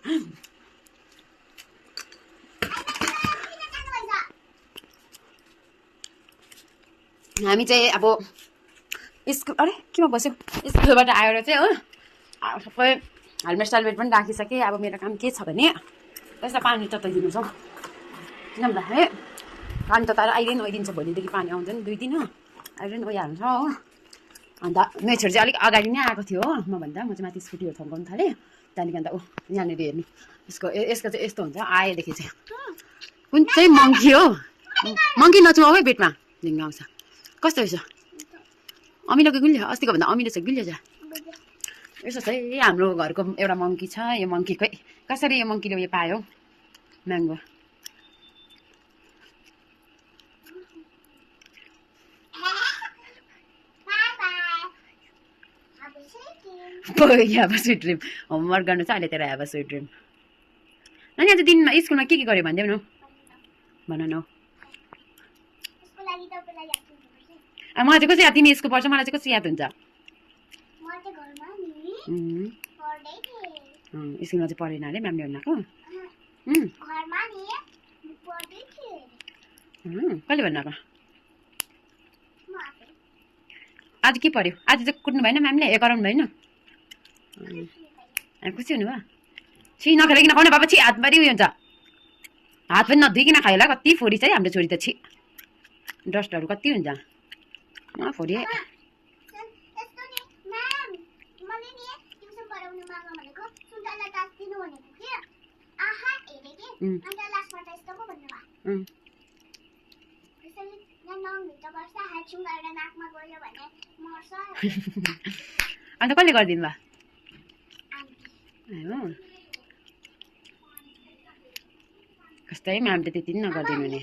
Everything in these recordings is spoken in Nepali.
हामी चाहिँ अब स्कुल अरे केमा बस्यो स्कुलबाट आएर चाहिँ हो सबै हेलमेट पनि राखिसकेँ। अब मेरो काम के छ भने त्यसलाई पानी तताइदिनु छ। किन भन्दाखेरि पानी तताएर अहिले नै ओइदिन्छ, भोलिदेखि पानी आउँदैन 2 दिन हो, अहिले नै ओइहाल्छ हो। अन्त मेरो छोरी चाहिँ अलिक अगाडि नै आएको थियो हो मभन्दा। म चाहिँ माथि स्कुटीहरू थन्काउनु थालेँ। त्यहाँदेखि अन्त यहाँनिर हेर्नु यसको चाहिँ यस्तो हुन्छ आएदेखि चाहिँ कुन चाहिँ मङ्की हो, मङ्की नचुहाउ है पेटमा झिङ्गा आउँछ। कस्तो रहेछ अमिलोको गुलियो? अस्तिको भन्दा अमिलो छ गुलियो छ। यसो चाहिँ हाम्रो घरको एउटा मङ्की छ। यो मङ्की खोइ कसरी यो मङ्कीले उयो पायो mango. Have a sweet dream homework गर्नु छ अहिले तेरो। Have a sweet dream. नानी आज दिनमा स्कुलमा के गर्यो भनिदेऊ न, भन न। मलाई चाहिँ कसरी याद, तिमी स्कुल पढ्छ मलाई चाहिँ कसरी याद हुन्छ? स्कुलमा चाहिँ पढेन अरे म्यामले भन्नको? कहिले भन्नको? आज के पढ्यो? आज चाहिँ कुट्नु भएन म्यामले? कराउनु भएन? खुसी हुनुभयो? छि नखेलाइकन खाउने बाबा, छि हातभरि उयो हुन्छ। हात पनि नधुइकन खायो होला। कति फोरी छ है हाम्रो छोरी त, छि डस्टहरू कति हुन्छ फोरी। अन्त कसले गरिदिनु भयो? कस्तै म्याम त त्यति पनि नगरिदिनु नि।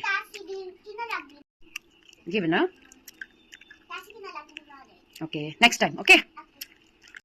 के भन? Okay next time okay.